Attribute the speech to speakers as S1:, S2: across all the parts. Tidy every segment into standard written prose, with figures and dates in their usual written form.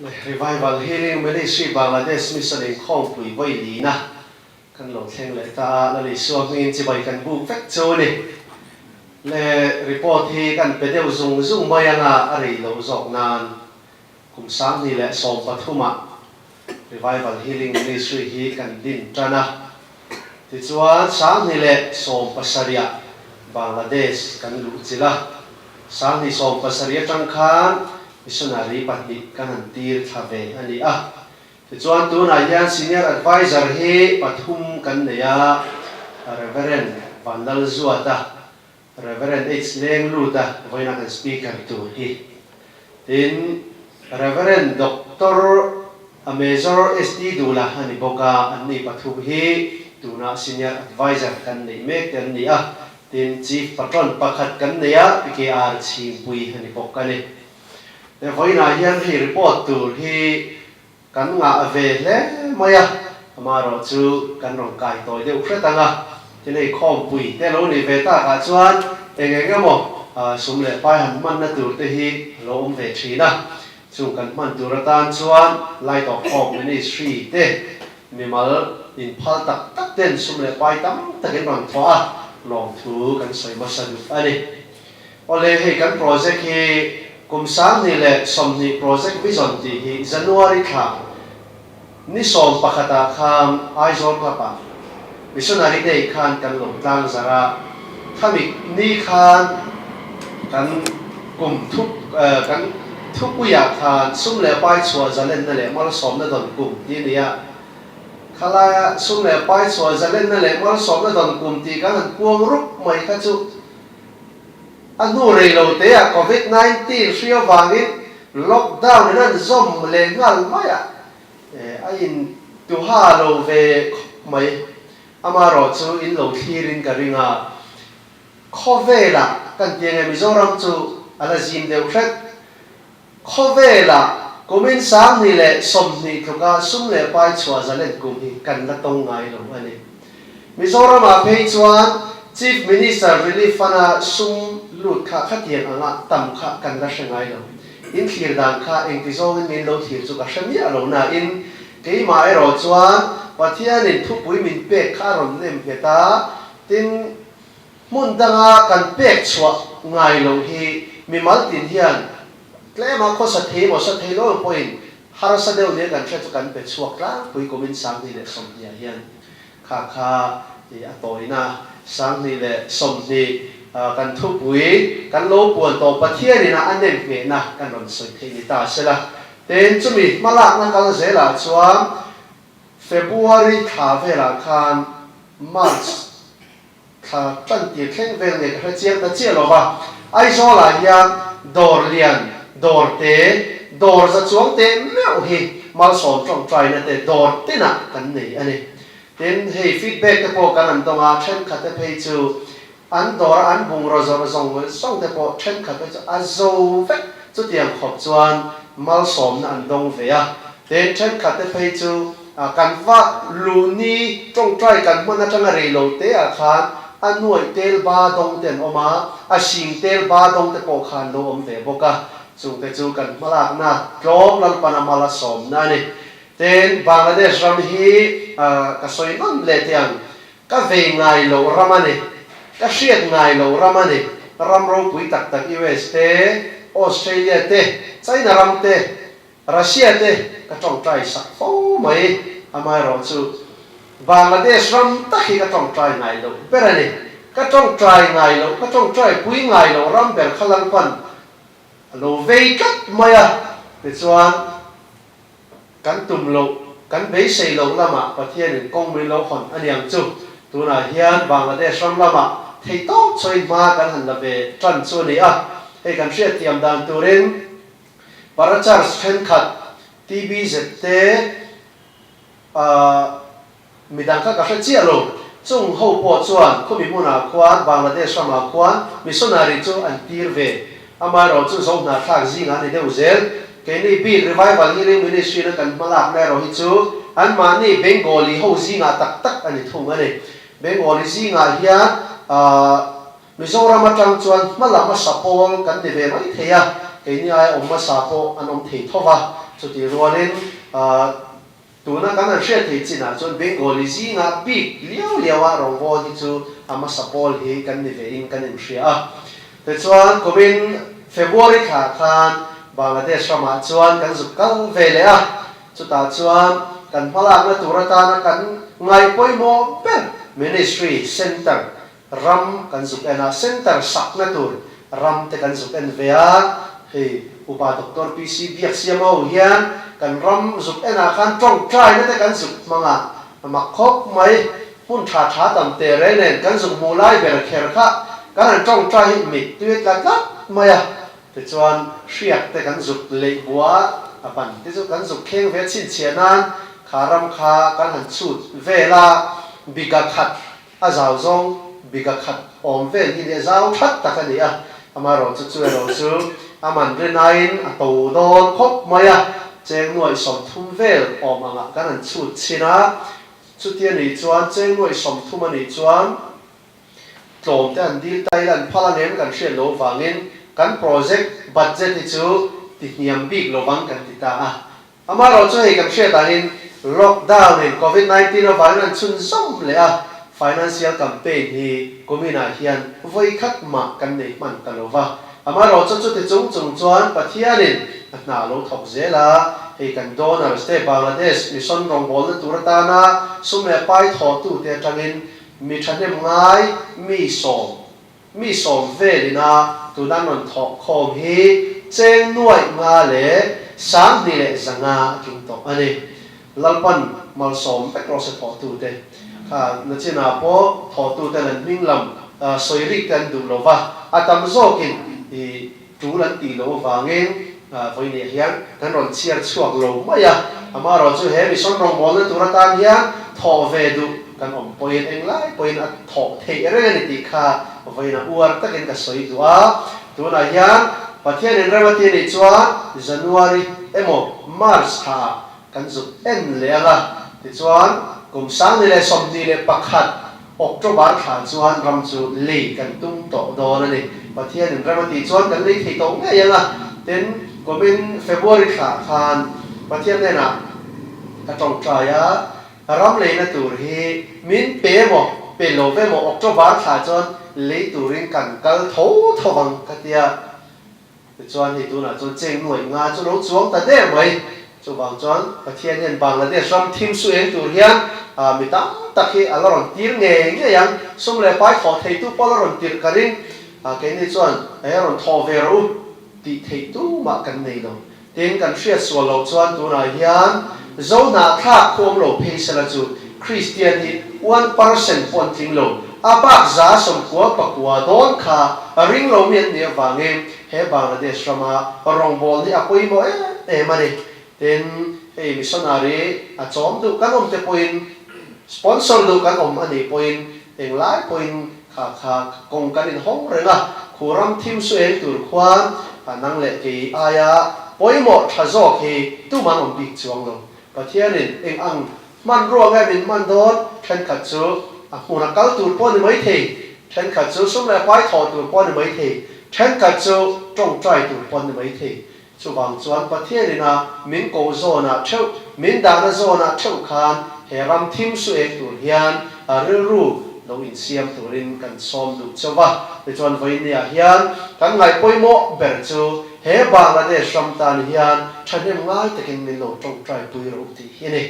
S1: Revival Healing Ministry Bangladesh Mission inkhawmpui vawi lina kan lo thleng leh ta a, Lal Isua hmingin chibai kan buk vek chu a ni. Le report hi kan pe deuh zung zung mai anga a rei loh zawk nan kum 2013 ah Revival Healing Ministry hi kan din tan a, tichuan 2017 ah Bangladesh kan luh chilh a, 2017 atang khan missionary pahnih kan han tir thla ve a ni a. Tichuan tunah hian Senior Adviser hi pathum kan nei a, Reverend Vanlalzuata, Reverend H Lengluta vawiina kan Speaker tur hi. Tin, Reverend Doctor a Major ST Dula a ni bawk a, anni pathum hi tuna Senior Adviser kan neih mek te an ni a. Tin, Chief Patron pakhat kan nei a, PKR Chhingpui a ni bawk a ni. He vawiinah hian hei report tur hi kan ngah ve hle mai a, amaherawhchu kan rawn kai tawi deuh hret ang a, tin hei khawmpui te lo nih ve takah chuan eng eng emaw sum leh pai han hmanna tur te hi a lo awm ve thin a, chung kan hman tur atan chuan Light of Hope Ministry te mimal inphal tak tak ten sum leh pai tam takin rawn thawh a, lawmthu kan sawi hmasa duh a ni. Awle hei kan project hi kum 2020 project vision tih hi January thla ni 11 ah khan Aizawl Club ah Missionary Day khan kan lo tlang zarh a, khami ni khan kan kum thup kan thupui ah khan sum leh pai chhuah zalenna leh malsawmna dawn kum tih a ni a, khalaia sum leh pai chhuah zalenna leh malsawmna dawn kum tih kan han puang rup mai kha chu A hnu rei lo te ah Covid 19 hri avangin lockdown in an zawm leh nghal mai a, a in tuha lo ve khawp mai. Amaherawh chu in lo thlir in ka ring a, khawvelah kan ti ange Mizoram chu a la zim deuh hret. Khawvelah kumin 2020 tluka sum leh pai chhuah zalen kum hi kan la tawng ngai lo a ni. Mizoramah phei chuan Chief Minister Relief Fund-a sum lut kha khatiang anga tam kha kan la hre ngai lo. In thlir dan kha engti zawngin min lo thlir chu ka hre miah lo nain keimah erawh chuan Pathianin thupui min pek kha a rawn nem nghet a, tin, Hmun danga kan pek chhuah ngai loh hi mimal tin hian tlema khawsa thei emaw sa thei lo emaw pawhin harsa deuh nia kan hria chu kan pe chhuak tlangpui kumin 2020 ah hian kha kha tih a tawina 2020 kan thupui kan lo puan tawh Pathianin a a nem nghehna kan rawn sawi theih ni ta sela tin chumi hmalakna kal zelah chuan February thla velah khan March Thla tan tir thleng vel nge ka hre chiang ta chiah lo va, Aizawl ah hian dawr lian, dawr te, dawr za chuang te meuh hi malsawm tawngtaina te dawr tinah kan nei a ni. Tin, hei feedback te pawh kan an dawng a, thenkhat te phei chu an dawr a an bungraw zawrh zawng zawng te pawh thenkhat phei chu a zo vek chutiang khawp chuan malsawmna an dawng ve a. Tin, thenkhat te phei chu Kan va luh ni tawngtai kan hman atanga rei lo te ah khan a nuaih tel ba dawng te an awm a, a hring tel ba dawng te pawh khan lo awm ve bawk a, chung te chu kan hmalakna tlawm Lalpana mala sawmna a ni. Tin, Bangladesh ram hi ka sawi nawn leh teh ang, ka vei ngai loh ram a ni, ka hriat ngai loh ram a ni, ram ropui tak tak US te, Australia te, China ram te, Russia te ka tawngtai sak fo mai, amaherawh chu Bangladesh ram tak hi ka tawngtai ngai loh ber a ni. Ka tawngtai ngai loh, ka tawngtai pui ngai loh ram ber kha Lalpan a lo vei tlat mai a, tichuan kan tum loh, kan beisei loh lamah Pathianin kawng min lo hawn a niang chu. Tunah hian Bangladesh ram lamah theihtawp chawin hma kan han la ve tan chu a ni a, hei kan hriatthiam dan turin Parachars thenkhat TBZ te midang kha ka hre chiah lo. Chung ho pawh chuan khumi hmunah khuan Bangladesh ramah khuan missionary chu an tir ve. Amaherawh chu zo hnahthlak zingah a ni deuh zel. Keini bik Revival Healing Ministry na kan hmalakna erawh hi chu anmahni Bengali ho zingah tak tak a ni thung a ni. Bengali zingah hian Mizoram atang chuan hma lam a sa pawl kan ni ve mai thei a, keini aia awm hmasa pawh an awm thei tho va. Chutih rualin tuna kan han hriat theih chinah chuan Bengali zingah bik liau liau a rawngbâwl hi chu a hmasa pawl hi kan ni vein kan inhria a. Tichuan kumin February thlah khan Bangladesh ramah chuan kan zuk kal ve leh a, chutah chuan kan hmalakna tur atana kan ngaih pawimawh ber Ministry Centre Ram kan zuk en a, center sakna tur ram te kan zuk en ve a, hei Upa Doctor PC Biaksiama ho hian kan ram zuk en ah khan tawngtaina te kan zuk hmang a, a mak khawp mai, hmun tha tha tam teh reng nen kan zuk hmuh lai ber kher kha kan han tawngtai hi mit tui a tla tlat mai a, tichuan hriak te kan zuk leih bua a ban te chu kan zuk kheng ve chhinchhiah nan kha ram kha kan han chhut vel a, biga khat A zau zawng biga khat awm vel hi nia zau that tak a ni a, amaherawhchu chu erawh chu a man rinaiin a to dawn khawp mai a, cheng nuaih 30 vel awm angah kan han chhut chhin a, chuti a nih chuan cheng nuaih 30 a nih chuan tlawm te han dil ta ila an phal angem kan hriat loh vangin kan project budget hi chu ti hniam bik lovang kan ti ta a. Amaherawh chu hei kan hriat angin lockdown in Covid 19 avangin an chhun zawm leh a, financial campaign hi kuminah hian vawi khat mah kan nei hman ta lo va. Amaherawh chu chuti chung chung chuan Pathianin a hna lo thawk zel a, hei kan donors te Bangladesh mission rawngbawlna tur atana sum leh pai thawhtute atangin mi thahnem ngai mi sawm Mi 10 velin a tuna an rawn thawh khawm hi cheng nuaih nga leh 2100 a tling tawh a ni. Lalpan malsawm vek rawh se thawhtute kha nachinah pawh thawhtute lan hming lam sawi rik te an duh lo va, a tam zawkin i tul an tih loh avangin vawiin hian kan rawn chhiar chhuak lo mai a. Amaherawh chu he mission rawngbawlna tur atan hian thawh ve duh kan awm pawhin englai pawhin a thawh theih reng a ni tih kha vawiin a uar takin ka sawi duh a. Tunah hian Pathianin rem a ti anih chuan January emaw March thlaah kan zuk en leh ang a, tichuan kum 2021 October thla chuan ram chu lei kan tum tawh dawn a ni. Pathianin ram a tih chuan kan lei thei tawh ngei ang a, tin kumin February thla khan Pathian hnenah ka tawngtai a, ram leina tur hi min pe emaw pe lo ve maw October thla chuan lei turin kan kal tho tho vang ka tia. Tichuan hei tunah chuan cheng nuaih nga chu lo chuang ta der mai. Chuvang chuan Pathian hian Bangladesh ram thim su eng tur hian mi tam tak hi a la rawn tir ngei ngei ang. Sum leh pai thawh theitu pawh la rawn tirh ka ring. Keini chuan he rawn thawh ve rawh u tih theih tumah kan nei lo. Tin, kan hriat sual loh chuan tunah hian Zohnahthlak khuam lo phei sela chu Kristian hi 1% pawh an tling lo. A bak 99% dawn kha ring lo mi an nih avangin he Bangladesh rama rawngbâwl hi a pawimawh em em a ni. Tin, hei missionary a chawm duh kan awm te pawhin, sponsor duh kan awm a nih pawhin englai pawhin kha kha kawng kan inhawng reng a, khu ram thim su eng tur khuan nang leh kei aia pawimawh tha zawk hi tuman awm bik chuang lo. Pathianin eng ang hmanrua nge min hman dawn? Thenkhat chu a hmuna kal tur pawh a ni maithei, thenkhat chu sum leh pai thawh tur pawh a ni maithei, thenkhat chu tawngtai tur pawh a ni maithei. Chuvang chuan Pathianin a min koh zawnah theuh, min dahna zawnah theuh khan he ram thim su eng tur hian a rilru lo insiam turin kan sawm duh chauh va. Tichuan vawiinniah hian kan ngaih pawimawh ber chu he Bangladesh ram tan hian thahnem ngai takin min lo tawngtai pui rawh u tih hi a ni.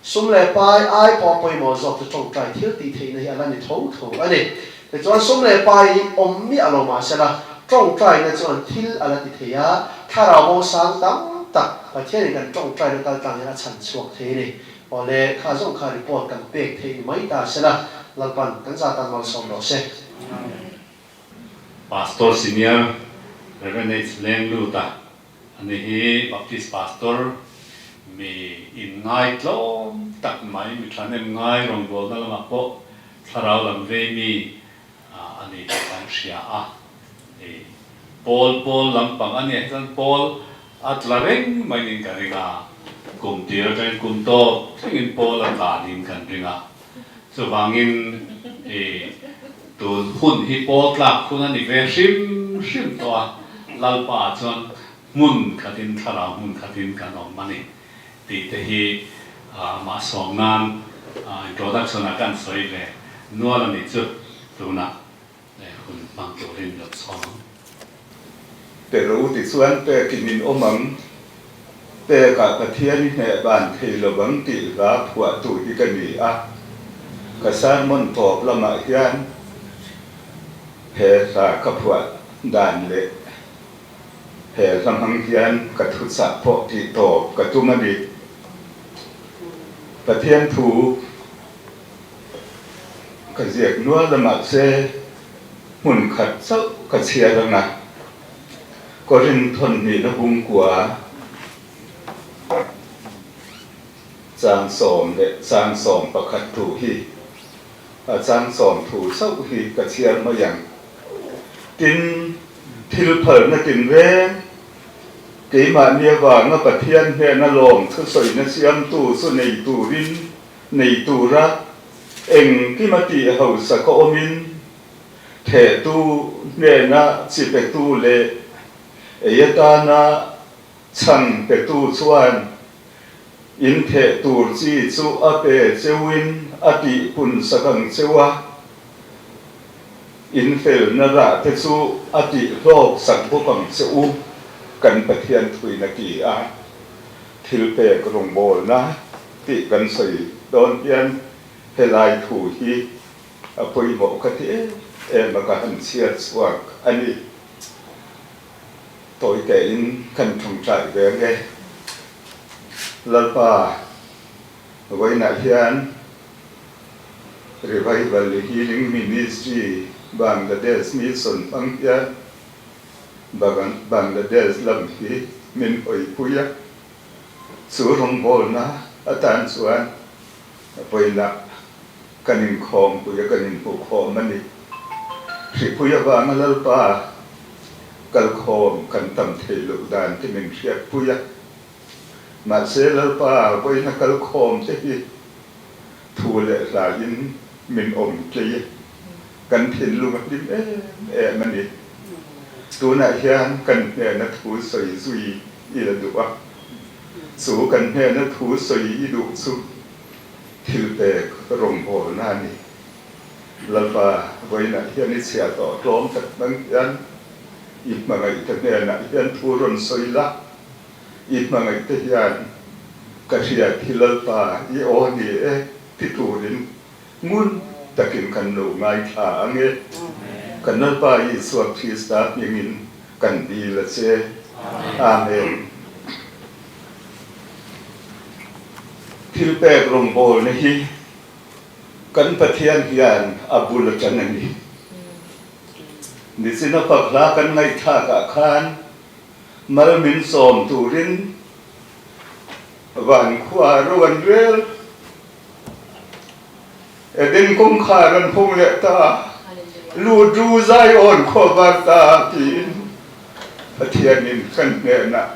S1: Sum leh pai ai pawh pawimawh zawk chu tawngtai thil tih theihna hi a la ni tho tho a ni. Tichuan sum leh pai hi awm miah lo mah sela, tawngtaina chuan thil a la ti thei a, thlarau bo sang tam tak Pathianin kan tawngtaina kal tlang hian a chhan chhuak thei a ni. Awle, kha zawng kha report kan pek theih ni mai ta sela, Lalpan kan zatan malsawm rawh se.
S2: Pastor Senior Rev. H. Lengluta Ani hi Baptist Pastor, mi inngai tlawm tak mai, mi thahnem ngai rawngbawlna lamah pawh thlarau lam vei mi a ni tih kan hria a. Hei Paul Paul lampang a nia hi chuan Paul a tla reng mai niin ka ring a, kum tir atangin kum tawp thlengin Paul a tla niin kan ring a. Chuvangin i tun hun hi pawl tlak hun a ni ve hrim hrim tawh a, Lalpa chuan hmun khatin thlarau hmun khatin kan awm a ni tih te hi amah sawm nan introduction ah kan sawi ve nual a nih chu tunah hun hmang turin lo sawm ang.
S3: Pe ro ti chuan pekin in awm ang, pekah Pathian i hneh ban thei lo vang tih hla phuahtu hi ka ni a, ka sermon tawp lamah hian he hla ka phuah dan leh he hla hmang hian ka thuchah pawh tih tawp ka tum a ni. Pathian thu ka ziak nual a mahse hmun khat chauh ka chhiar ang a, Korin thawnhnihna bungkua chang 10 leh chang 11 thu hi a chang 10 thu chauh hi ka chhiar mai ang. Tin, thil phalna tinreng keimahni avanga Pathian hnena lawm thusawina siamtu chu nei turin nei tura engkima tih hausa ka awmin thehtu hnena chi petu leh ei atana chhan petu chuan in theh tur chi chu a pe cheuin a tih pun sak ang cheu a, in felna rah te chu a tih hlawk sak bawk ang che u, kan Pathian thuin a ti a, thilpek rawngbawlna tih kan sawi dawn hian helai thu hi a pawimawh ka ti em em a ka han chhiar chhuak a ni. Tawi tein kan thawngtai ve ang e. Lalpa, vawiinah hian Revival Healing Ministry Bangladesh Mission hmang hian Bangladesh lam hi min hawipui a. Chu rawngbawlna atan chuan vawiinah kan inkhawmpui a, kan inhmuhkhawm a ni. Hripui avanga Lalpa kalkhawm kan tam theih loh dan te min hriatpui a. Mahse Lalpa vawiina kalkhawm te hi thu leh hlaiin min awm tlei a, kan thinlung a hlim em em a ni. Tunah hian kan hnena thu sawi zui i la duh a, chu kan hnena thu sawi i duh chu thil pek rawngbawlna a ni. Lalpa, vawiinah hian i chhiah tawh tlawm tak hmang hian i hmangaihte hnenah hian thu rawn sawi la, i hmangaihte hian ka hriat hi Lalpa i aw ni e ti turin ngun takin kan lo ngaithla ang e. Kan Lalpa Isua Krista hmingin kan dil a che. Amen. Thil pek rawngbawlna hi kan Pathian hian a bul atang a ni. Nichina pakhla kan ngaihthlak ah khan mal min sawm turin van khua ro an rel. Eden kawngkhar an hawng leh ta, Lut ru Zion khua var ta tiin Pathianin kan hnenah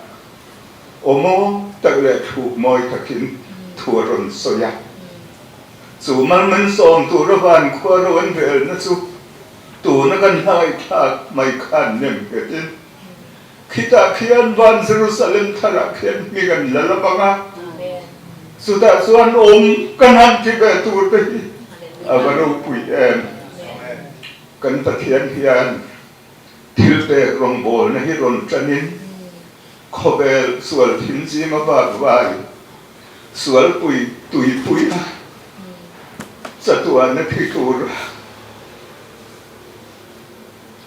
S3: aw mawi tak leh thu mawi takin thu a rawn sawi a. Chu mal min sawm tura van khua ro an relna chu tuna kan hlaihthlak mai khan nem nghetin Khitah khian van Jerusalem tharah khian hming an la la bang a, chutah chuan awm kan han ti ve tur te hi a va ropui em. Kan Pathian hian thil pek rawngbawlna hi rawn tanin khawvel sual thim zinga vak vai sualpui tuipui a chatuana thi tur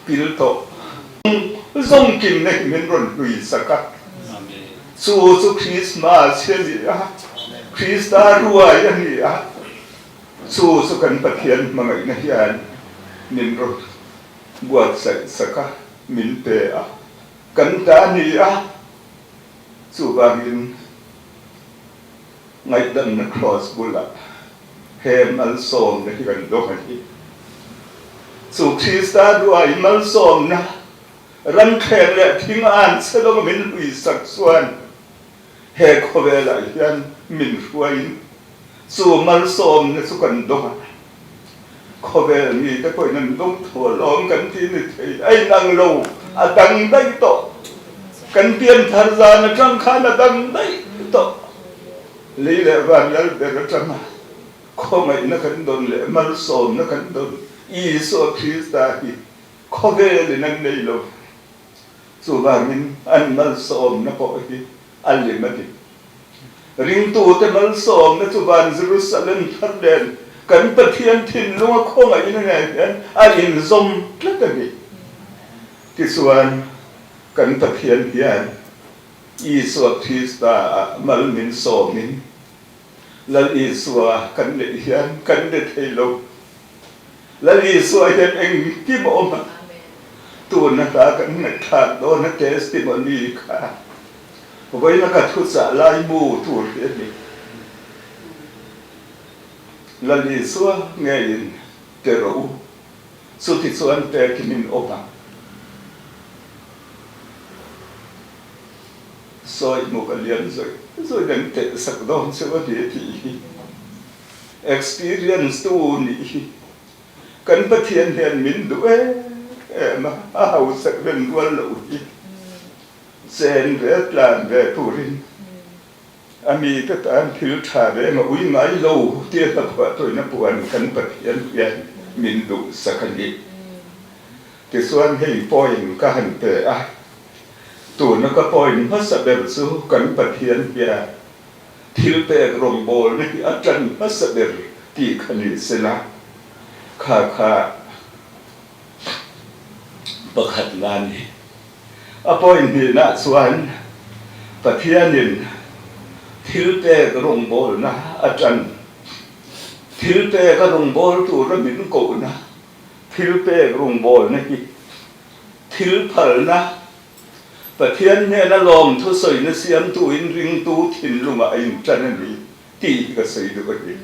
S3: pil tawh. Zawng kimna hi min rawn hlui sak a, chu chu Krismas hi a ni a, Krista ruai a ni a, chu chu kan Pathian hmangaihna hian min rawn buatsaih sak a, min pe a, kan ta a ni a, chuvangin Ngaihdamna Kraws bulah he malsawmna hi kan dawng a ni. Chu Krista ruai malsawmna ramthleng leh thing an che lawng min hlui sak chuan he khawvelah hian min hruaiin chu malsawmna chu kan dawng a. Khawvel mite pawhin an dawng tho alawm kan ti ni thei a inang lo, a dang daih tawh. Kan pianthar zan atang khan a dang daih tawh. Lei leh van lal ber atanga khawngaihna kan dawn leh malsawmna kan dawn Isua Krista hi khawvelin an nei lo. Chuvangin an malsawmna pawh hi a lem a ni. Ringtute malsawmna chu van Jerusalem thar nen kan Pathian thinlunga khawngaihna nen hian a inzawm tlat a ni. Tichuan, kan Pathian hian Isua Krista ah mal min sawmin, Lal Isua kan neih hian kan ni thei lo. Lal Isua hian engkim a awm a, tuna hla kan ngaihthlak dawn a testimony kha vawiina ka thuchah lai mu tur hi a ni. Lal Isua ngeiin pe rawh u, chuti chuan pekin in awm ang. Sawi hmu ka lian zawih zawih an telh sak dawn chu a ni tih hi. Experience tu nih hi kan Pathian hian min duh em em a, a hausak reng rual loh hi chen ve tlan ve turin a mite tan thil tha reng a ui ngai lo tia hlaphuah tawina puan kan Pathian hian min duh sak a ni. Tichuan hei point ka han pe a, tuna ka point hmasa ber chu kan Pathian hian Thil pek rawngbawlna hi a tan hmasa ber tih kha ni sela, kha kha pakhat la ni. A point hnihna chuan Pathianin thil pek rawngbawlna a tan, thil peka rawngbâwl tura min kohna, thil pek rawngbawlna hi thil phalna Pathian hnena lawm thusawina siamtuin ringtu thinlungah a intan a ni tih hi ka sawi duh a ni.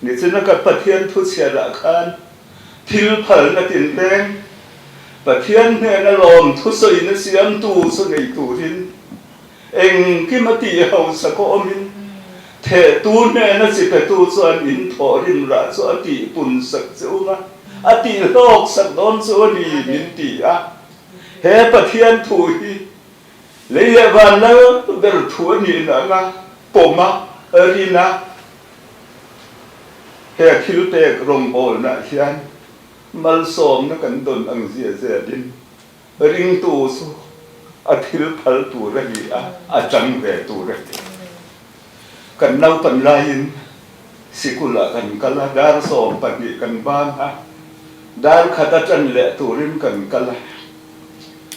S3: Nichina ka Pathian thuchhiatah khan thil phalna tinreng Pathian hnena lawm thusawina siamtu chu nei turin engkim a tih hausa kawh awmin thehtu hnena chi petu chuan in thawhrim rah chu a tih pun sak che um a. A tihhlawk sak dawn chu a ni min ti a, he Pathian thu hi lei leh van lal ber thu a nih nana pawm a, rin a, he thil pek rawngbawlnah hian malsawmna kan dawn ang zia zelin ringtu chu a thil phal tur a ni a, a chang ve tur a ni. Kan naupan laiin sikulah kan kal a, dar 12 kan ban a, dar khat a ṭan leh turin kan kal a,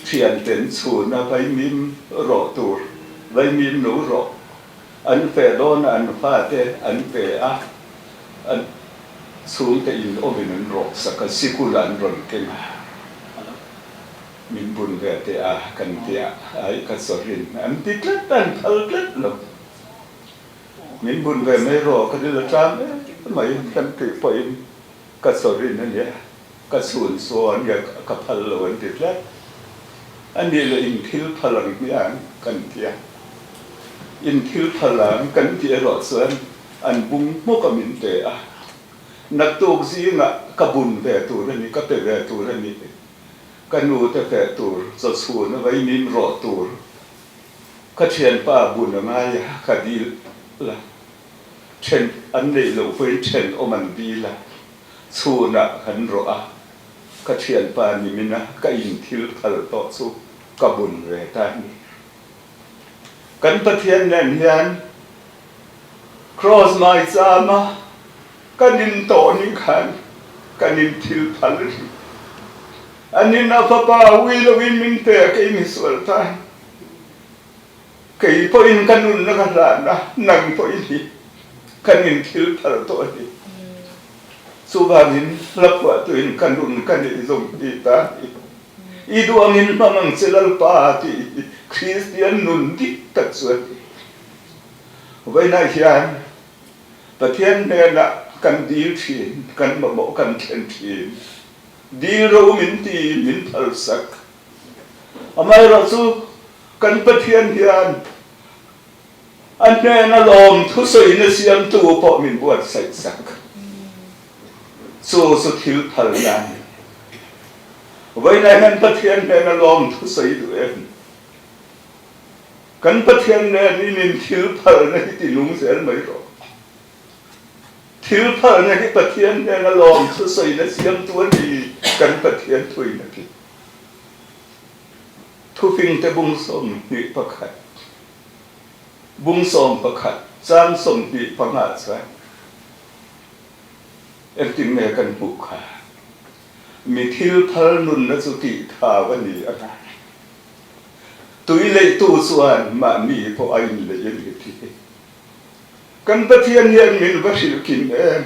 S3: thianten chhuna vaimim rawh tur, vaimim no rawh an feh dawn a, an fate an pe a, an chhungte in awmin an rawh sak a, sikulah an rawn keng a. Min bun ve teh a, kan ti a, ai ka sawrin an ti tlat, an phal tlat lo. Min bun ve mai rawh, ka ril a ṭam em mai kan tih pawhin ka sawrin a nia, ka chhun sawn nge ka phal lo an ti tlat. A nih leh in thil phal ang hmiang kan ti a, in thil phal ang kan tih erawh chuan an bung hmawk a min pe a, naktuk zingah ka bun ve tur a ni, ka pe ve tur a ni. Ka nu te feh tur, chaw chhun a vaimim rawh tur, ka thianpa bun a ngai a, ka dil la, then an neih loh pawhin then awm an dil a, chhunah kan rawh a, ka thianpa nimin a ka in thil phal tawh chu ka bun ve ta a ni. Kan Pathian nen hian Kraws maichama Kan in tawh ni khan kan in thil phal rih. An in a fapa ui loin min pe a kei misual tan. Kei pawhin ka nunna ka hlan a, nang pawhin hi kan in thil phal tawh a ni. Chuvangin hla phuahtuin ka nun ka neih zawng ti ta hi i duh angin hmang ang che Lalpa tih hi Kristian nun dik tak chu a ni. Vawiinah hian Pathian hnenah kan dil thin, kan mamawh kan thlen thin. Dil ro min ti, min phalsak. Amaherawhchu, kan Pathian hian a hnena lawm thusawina siamtu pawh min buatsaihsak. Chu chu thil phalna a ni. Vawiinah hian Pathian hnena lawmthu sawi duh em? Kan Pathian nen in in thil phalna hi ti nung zel mai rawh. Thil phalna hi Pathian hnena lawmthu sawina siamtu a ni, kan Pathian thuin a ti. Thufingte bung 21, bung 11, chang 25 chuan engtin nge kan hmuh kha? Mi thil phal nunna chu tih thau a ni a nga. Tui leihtu chuan mahni pawh a inlei a ni ti. Kan Pathian hian min va hrilh kim em?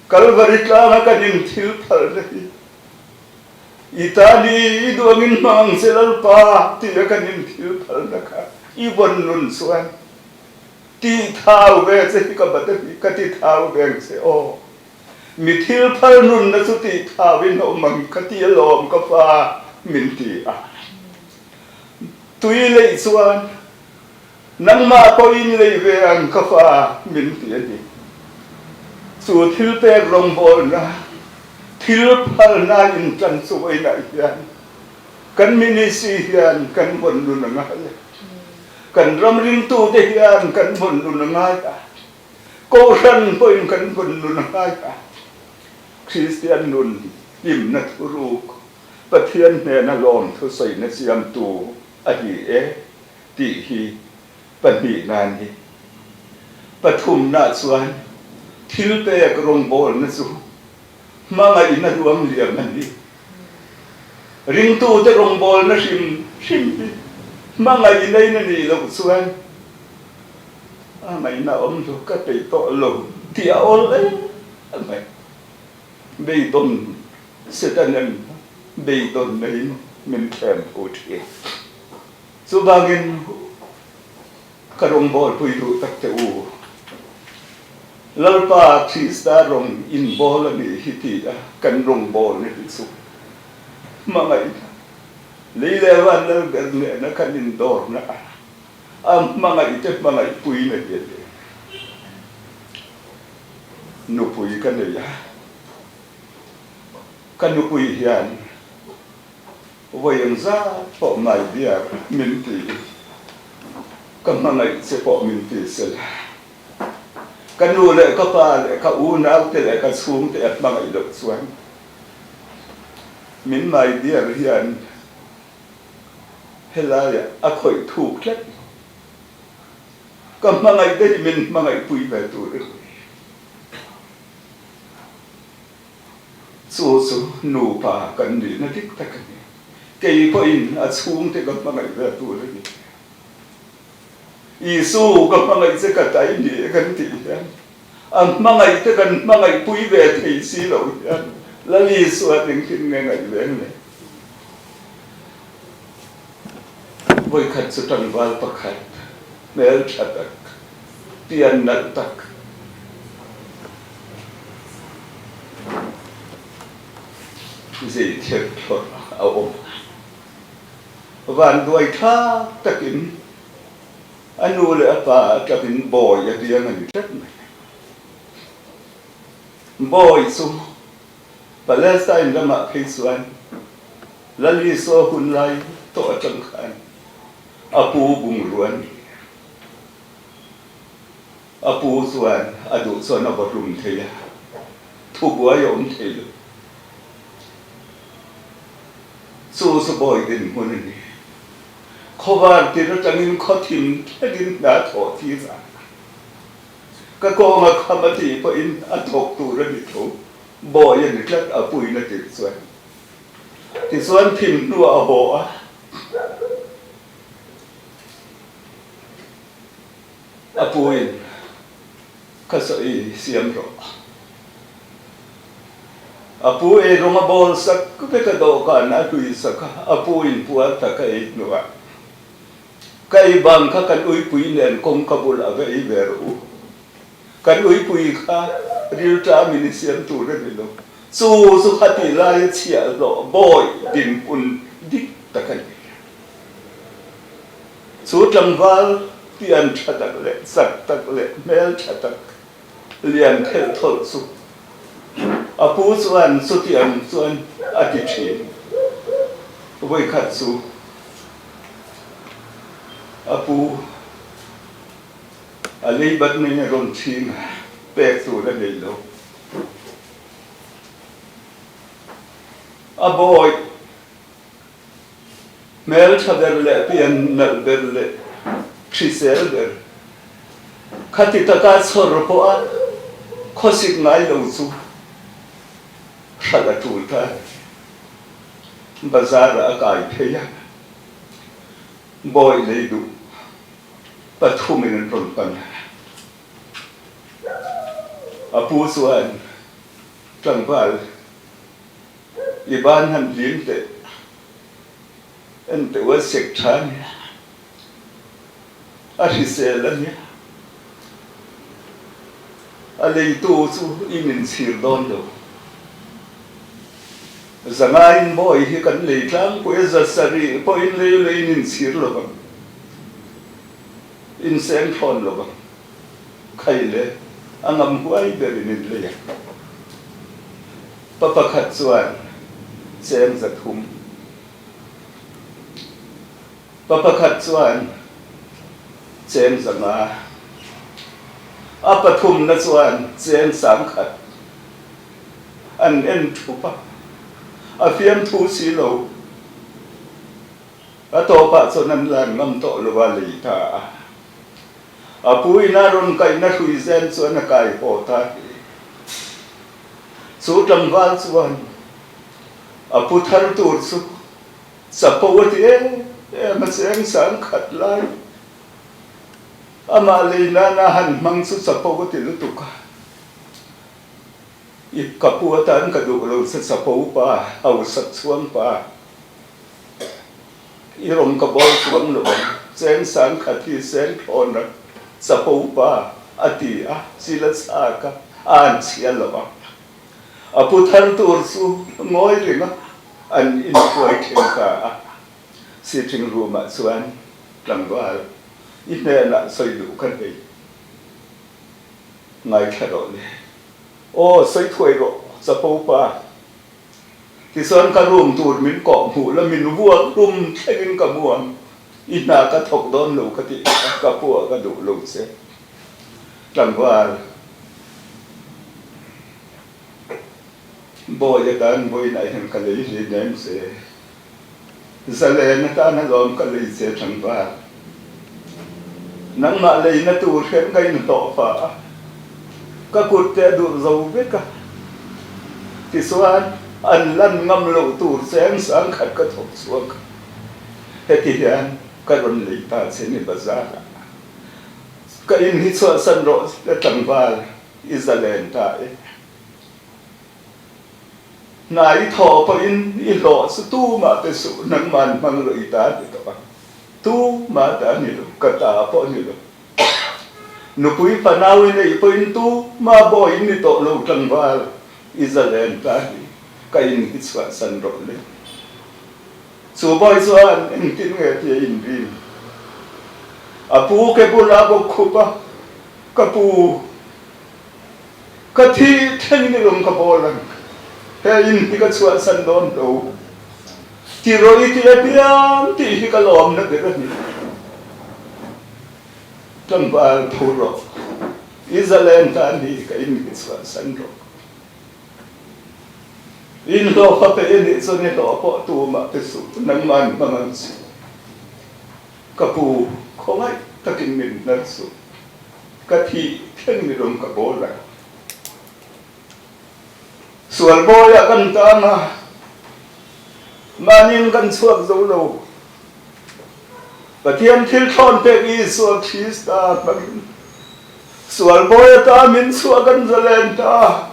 S3: Kalvari tlanga kan inthil phalna hi i ta ni, i duangin hmang ang che Lalpa tia kan inthil phalna kha i vawn nun chuan ti thau ve che hi ka bat a ni, ka ti thau ve ang che aw. Mi thil phal nunna chu tih thauin a awm ang ka ti alawm ka fa min ti a. Tui leih chuan nangmah pawhin lei ve ang ka fa min ti a ni. Chu thil pek rawngbawlna, thil phalna intan chuainah hian kan ministry hian kan vawn nun a ngai a, kan ram ringtute hian kan vawn nun a ngai a. Kohhran pawhin kan vun nun a ngai a, Kristian nun hlimna thuruk, Pathian hnena lawmthu sawina siamtu a ni e tih hi pahnihna a ni. Pathumna chuan thilpek rawngbawlna chu hmangaihna ruam liam a ni. Ringtute rawngbawlna hrim hrim hi hmangaihna in a nih loh chuan A ngaihna awm lo, ka peih tawh lo tih a awl em mai. Beidawn Satan em beidawn neiin min thlem phu thin. Chuvangin ka rawngbawlpui duh tak che u, Lalpa Krista rawng inbawl a nih hi ti a kan rawngbawlna hi chu hmangaihna lei leh van Lalber nena kan indawrna a A hmangaih te hmangaih pui na hian e nupui ka nei a, ka nupui hian vawi eng zat pawh my dear min ti, ka hmangaih che pawh min ti sela, ka nu leh ka pa leh ka unau te leh ka chhungte a hmangaih loh chuan min my dear hian Helaiah a khawih thuk tlat. Ka hmangaih te hi min hmangaih pui ve tur a ni. Chu chu nupa kan nihna dik tak a ni. Kei pawhin a chhungte ka hmangaih ve tur a ni. Isu ka hmangaih che ka tai ni e kan tih hian a hmangaih te kan hmangaih pui ve thei si lo hian Lal Isua engtin nge ngaih veng le? Vawikhat chu tlangval pakhat hmel tha tak, pian nalh tak, zei thep thlawrh a awm a. Vanduai thlak takin a nu leh a pa atangin bawi a biang a ni tlat mai. Bawi chu Palestine ramah phei chuan Lal Isua hun lai tawh atang khan a pu bungrua a ni. A pu chuan a duh chuan a va hlum thei a, thubuai a awm thei lo. Chu chu bawi dinhmun a ni. Khawvar tir atangin khaw thim thlengin hna thawh tir a, ka kawnga kham a tih pawhin a thawk tur a ni tho. Bawi a ni tlat a puina tir chuan. Tichuan thim hnuah a haw a. A puin ka sawi siam rawh. A pu ei rawng a bawl sak vek a dawhkan a hlui sak a, a pu in puar tak a ei hnuah ka ei bang kha kan uipui nen kawngka bulah va ei ve rawh u. Kan uipui kha rilṭam in i siam tur a ni lo. Chu chu kha tih laia chhiahhlawh bawi dinhmun dik tak a ni. Chu tlangval pian tha tak leh chak tak leh hmel tha tak lian thelh thawlh chu a pu chuan chutiang chuan a ti thin. Vawikhat chu a pu a leibat nen a rawn chhing a, pek tur a nei lo. A bawi hmeltha ber leh pian nalh ber leh hrisel ber khati taka chhawr pawha khawsik ngai lo chu hralh a tul ta. Bazar ah a kai phei a, bawi lei duh pathumin an rawn pan a. A pu chuan tlangval i ban han hlim teh, en teh u a sek tha a nia, a hrisel a nia, a leitu chu in inchhir dawn lo. Zangaiin bawi hi kan lei tlangpui a, zasarih pawhin lei leiin inchhir lo vang, inseng thlawn lo vang, khai le a ngam huai berin in lei a. Pa pakhat chuan cheng 300, pa pakhat chuan cheng 500, a pathumna chuan cheng 10,000. An en thup a, a fiamthu si lo. A tawpah chuan an lan ngam tawh lo a lei ta a. A pu in a rawn kaihna hrui zen chuan a kai haw ta hle. Chu tlangval chuan a pu thar tur chu chapo a ti em em a, cheng 10,000 lai amah lei nana han hmang chu chapo a ti lutuk a. I ka pu atan ka duh lo che chapo pa, hausak chhuang pa. I rawn ka bawl chuang lo ang, cheng 10,000 hi seng thlawn a, chapo pa a ti a, chil a chhak a, a an chhia lo a. A pu thar tur chu ngawi reng a, an inhruai thleng ta a. Sitting room ah chuan tlangval i hnenah sawi duh ka nei. Ngaithla rawh le. Aw, sawi thuai rawh, chapo pa. Tichuan ka room tur min kawh hmuh la, min vuak rum thlengin ka mu ang. I hna ka thawk dawn lo ka tih kha, ka pu ah ka duh lo che. Tlangval bawi atan vawiinah hian ka lei hlei nem che. Zalen atan alawm ka lei che tlangval. Nangmah leina tur hian ka inhlawh fa a, ka kut te a durh zo vek a. Tichuan, an lan ngam loh tur cheng 10,000 ka thawk chhuak a. Heti hian ka rawn lei ta che ni bazar ah. Ka in hi chhuahsan rawh che tlangval, i zalen ta e. Hna i thawh pawhin i hlawh chu tumah pe suh, nangman hmang rawh i ta ni tawh a, tumah ta ni lo, ka ta pawh ni lo. Nupui fanau i neih pawhin tumah bawi ni tawh lo tlangval i zalen ta hi ka in hi chhuahsan rawh le. Chu bawi chuan engtin nge tia inrin? A pu ke bulah bawk khup a, ka pu. Ka thi thleng ni lawng ka bawl ang. He in hi ka chhuahsan dawn lo. Ti rawh i ti apiang tih hi ka lawmna ber a ni. Tlangval tho rawh. I zalen ta ni ka in hi chhuahsan rawh. In hlawh fa pe i nih chuan i hlawh pawh tumah pe suh. Nangman hmang ang che. Ka pu khawngaih takin min hnar suh. Ka thih thleng ni rawng ka bawl a. Sual bawiah kan tang a, mahniin kan chhuak zo lo. Pathian thil thlawn pek Isua Krista hmangin sual bawi ata min chhuah kan zalen ta,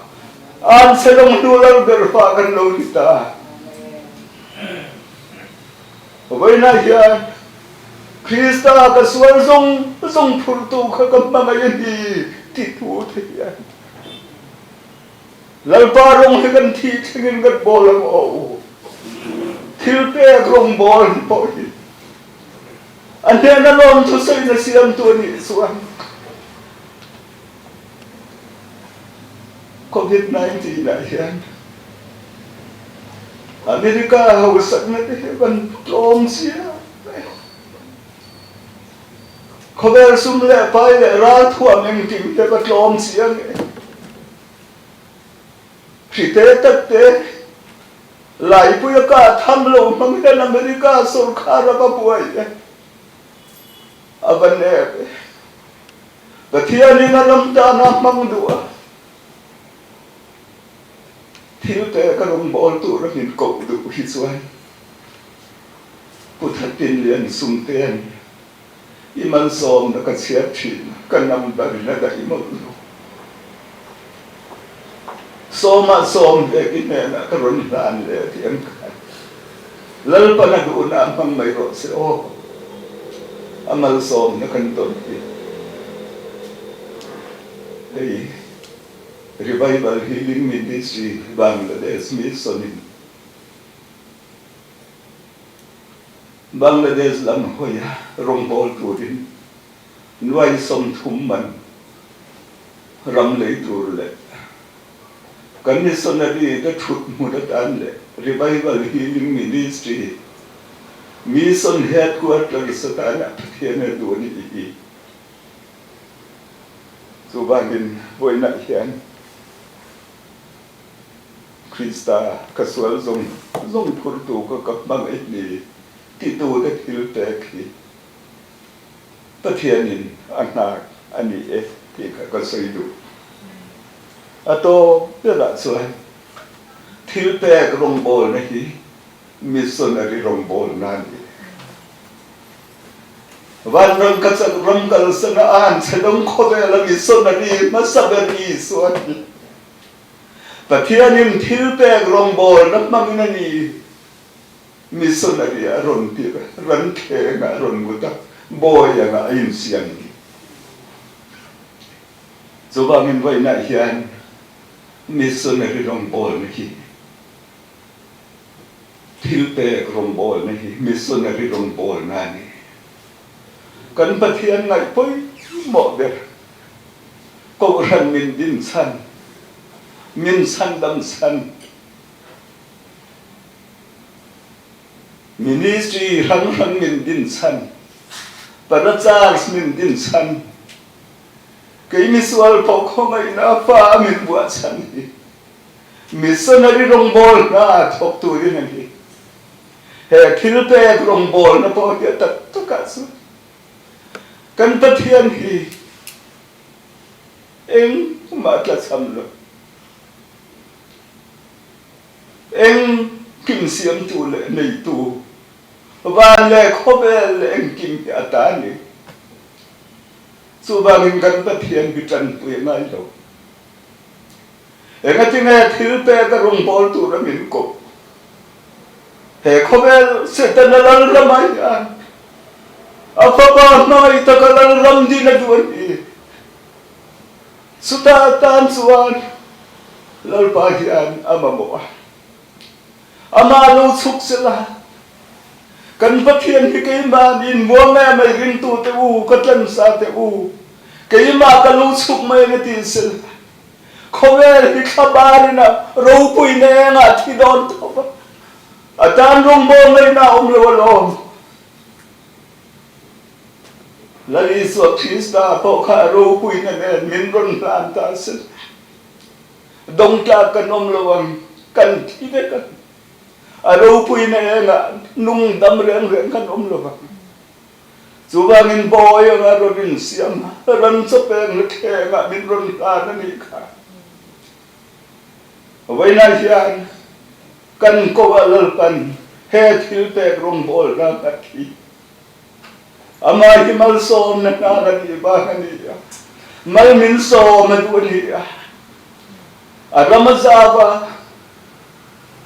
S3: an chhe rawng hnu lal ber fa kan lo ni ta. Vawiinah hian Krista ka sual zawng zawng phurtu kha ka hmangaih a ni ti thu te hian Lalpa rawng hi kan thih thlengin kan bawl ang aw u. Thil pek rawng bawl hi pawh hi a hnena lawm thusawiin a siamtu a nih chuan Covid 19 ah hian. America hausakna te hi van tlawm chiang mai. Khawvel sum leh pai leh ralthuam engkim hi va tlawm chiang e. Hrite tak te Laipui a kah tham lo hmang hian America sorkar a va buai e. A va nep e. Pathianin a ram tana hmang duh a. Thil te ka rawngbâwl tur a min koh duh hi chuan Pu Thatin Lian Sumtean i malsawmna ka chhiar thin a, ka number in a daih mawlh lo. Sawmah sawm vek i hnenah ka rawn hlan leh tih an khai. Lalpan a duhna a hmang mai rawh se aw, a malsawmna kan tawn hi. Hei. Revival Healing Ministry Bangladesh Mission in Bangladesh lam hawia rawngbâwl turin nuai 30 man ram lei tur leh kan missionary te thut hmun atan leh Revival Healing Ministry Mission Headquarters atana Pathian a duh a nih hi. Chuvangin vawiinah hian Krista ka sual zawng zawng phurtu ka ka hmangaih ni titute thil pek hi Pathianin a hnak a ni e tih kha ka sawi duh. A tawp berah chuan thil pek rawngbawlna hi missionary rawngbawlna a ni. Vanram ka chak ram kalsan a an che dawng khawvel a missionary hmasa ber Isua hi Pathianin thil pek rawngbawlna hmangin a ni missionary a rawn tir a, ran thlengah a rawn mut a, bawi angah a insiam ni. Chuvangin vawiinah hian missionary rawngbawlna hi Thil pek rawngbawlna hi missionary rawngbawlna a ni. Kan Pathian ngaih pawimawh ber, Kohhran min din chhan, min chhandam chhan, ministry hrang hrang min din chhan, para church min din chhan, kei misual pawh khawngaihna fa a min buah chhan hi Missionary rawngbawlna a thawk turin a ni. He thil pek rawngbawlna pawh hi a tak takah chuan kan Pathian hi engmah tla cham lo, engkim siamtu leh neitu, van leh khawvel leh engkim hi a ta a ni. Chuvangin kan Pathian hi tanpui a ngai lo. Engatinge thil pek a rawngbâwl tura min koh? He khawvel Setana lalramah hian a fapa hmangaih taka lalram din a duh a ni. Chutah atan chuan Lalpa hian a mamawh a. Amah lo chhuk sela, kan Pathian hi keimah niin muang em mai ringtute u, ka tlansa te u, keimah ka lo chhuk mai ang a ti sela, khawvel hi thlabar ina ropui nengah thi dawn tawp a, a tan rawngbâwl ngaihna a awm lo alawm. Lal Isua Krista pawh kha a ropuina nen min rawn hlan ta sela. Dawngtlak kan awm lo ang, kan thi vek ang. A ropuina engah nung dam reng reng kan awm lo vang. Chuvangin bawi anga rawn insiam a, ran chawpeng la thlengah min rawn hlan a nih kha. Vawiinah hian kan ko ah Lalpan he thil pek rawngbawlna nghat hi Amah hi malsawmna hnar a nih vang a ni a, mal min sawm a duh a ni a. A ram a zau a,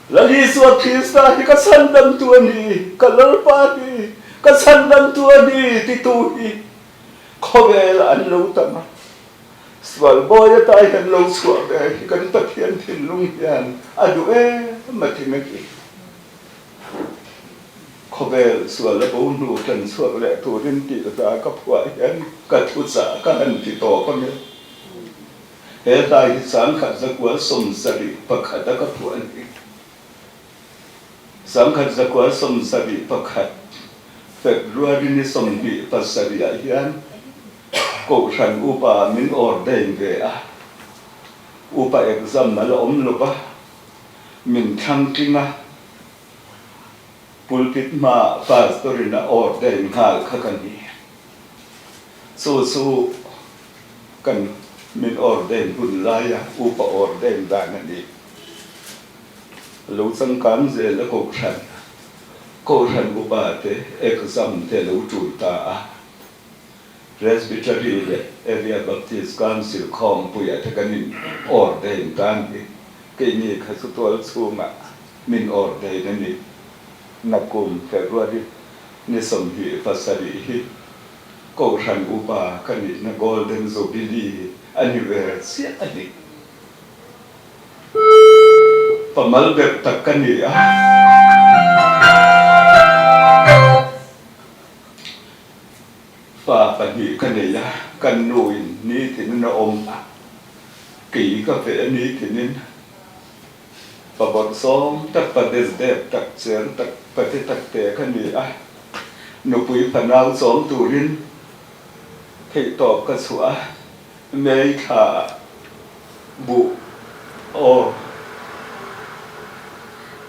S3: Lal Isua Krista hi ka chhandamtu a ni, ka Lalpa hi ka chhandamtu a ni titu hi khawvelah an lo tam a. Sual bawi atai hian lo chhuah ve hi kan Pathian thinlung hian a duh em a ti mai. Khawvel sual a bo hnu tan chhuak leh turin tih hla ka phuah hian ka thuchah ka han ti tawp ang e. He hla hi 1971 a ka phuah a ni. 1971 February ni 27 ah hian Kohhran Upa min ordain ve a, Upa exam a la awm lo va, min thlang tling a, pulpit hmaah pastor in a ordain nghal kha ka ni. Chu chu kan min ordain hun laia Upa ordain dan a ni. Lo changkang zel a Kohhran, Kohhran Upa te exam te lo tul ta a. Presbytery leh Area Baptist Council khawmpuiah te kan in ordain tan hi keini kha chu tual chhungah min ordain a ni. Nakum February ni 27 hi Kohhran Upa ka nihna Golden Jubilee a ni ve chiah a ni. Pamal ber tak ka ni a. Pa pahnih ka nei a, kan nuin nitinin a awm a, kei ka feh a nitinin pa bawrhsawm tak, pa desdep tak, cher tak, pa te tak te ka ni a, nupui fanau chawm turin theihtawp ka chhuah a, May thla buh aw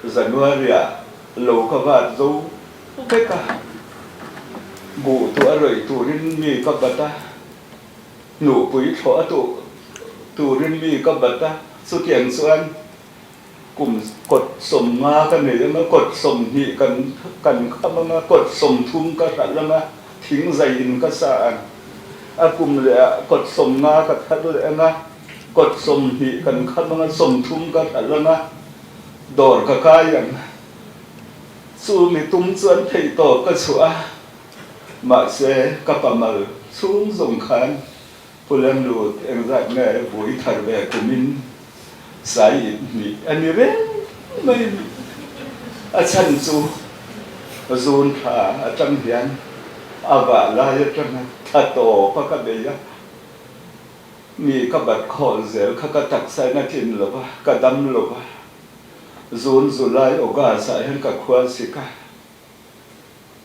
S3: January ah lo ka vat zo vek a, buh tu a rawih turin mi ka bat a, hnuhpui thlawh a tuh turin mi ka bat a, chutiang chuan kum kawt 50 ka nei anga, kawt 20 kan kan kham anga, kawt 30 ka hralh anga, thing zai in ka sa ang. A kum leh ah kawt 50 ka thar leh anga, kawt 20 kan kham anga, 30 ka hralh anga, dawr ka kai ang. Chu mi tum chuan theih tawp ka chhuah a, mahse ka pamal chhung zawng khan Pu Lemlut engzat nge vui thar ve kumin sai ip hnih a ni reng mai a ni. A chhan chu zun tha atang hian a vah lai atanga tha tawp a ka bei a, mi ka bat khawl zel kha ka taksa in a tlin lo va, ka dam lo va. Zun July August ah hian ka khual sik a.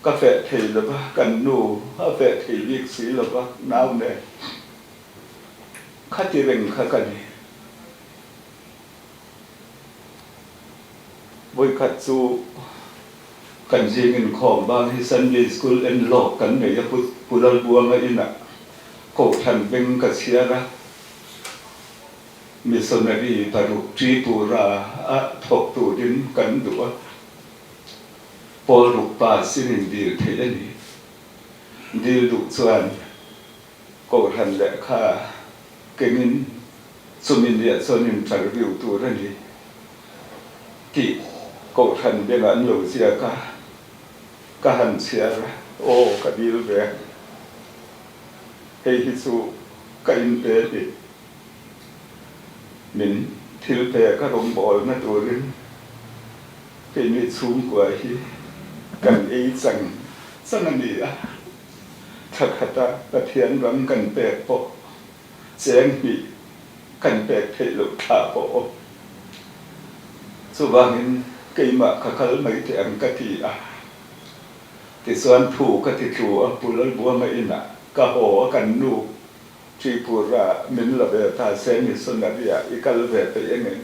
S3: Ka feh thei lo va, kan nu a feh thei bik si lo va, nau nen khati reng kha ka ni. Vawikhat chu kan zing inkhawm bang hi Sunday School en lawk kan nei a, Pu Lalbuanga inah Kohhran beng ka chhiar a, Missionary paruk Tripura a thawk turin kan duh a. Pawl ruk pa sinin dil theih a ni. Dil duh chuan Kohhran lehkha kengin chumi niah chuan interview tur a ni tih Kohhran bengah an lo ziak a, ka han chhiar a, aw ka dil ve ang. Hei hi chu ka inpe a ni. Min thil pek a rawngbawlna turin Keini chhungkua hi kan ei chang chang a ni a, thla khata Pathian ram kan pek pawh cheng hnih kan pek theih loh thla pawh awm. Chuvangin keimah ka kal mai teh ang ka ti a, tichuan thu ka ti tlu a, Pu Lalbuanga inah ka haw a kan nu Tripura min la ve ta se missionary-ah i kal ve peih ang em?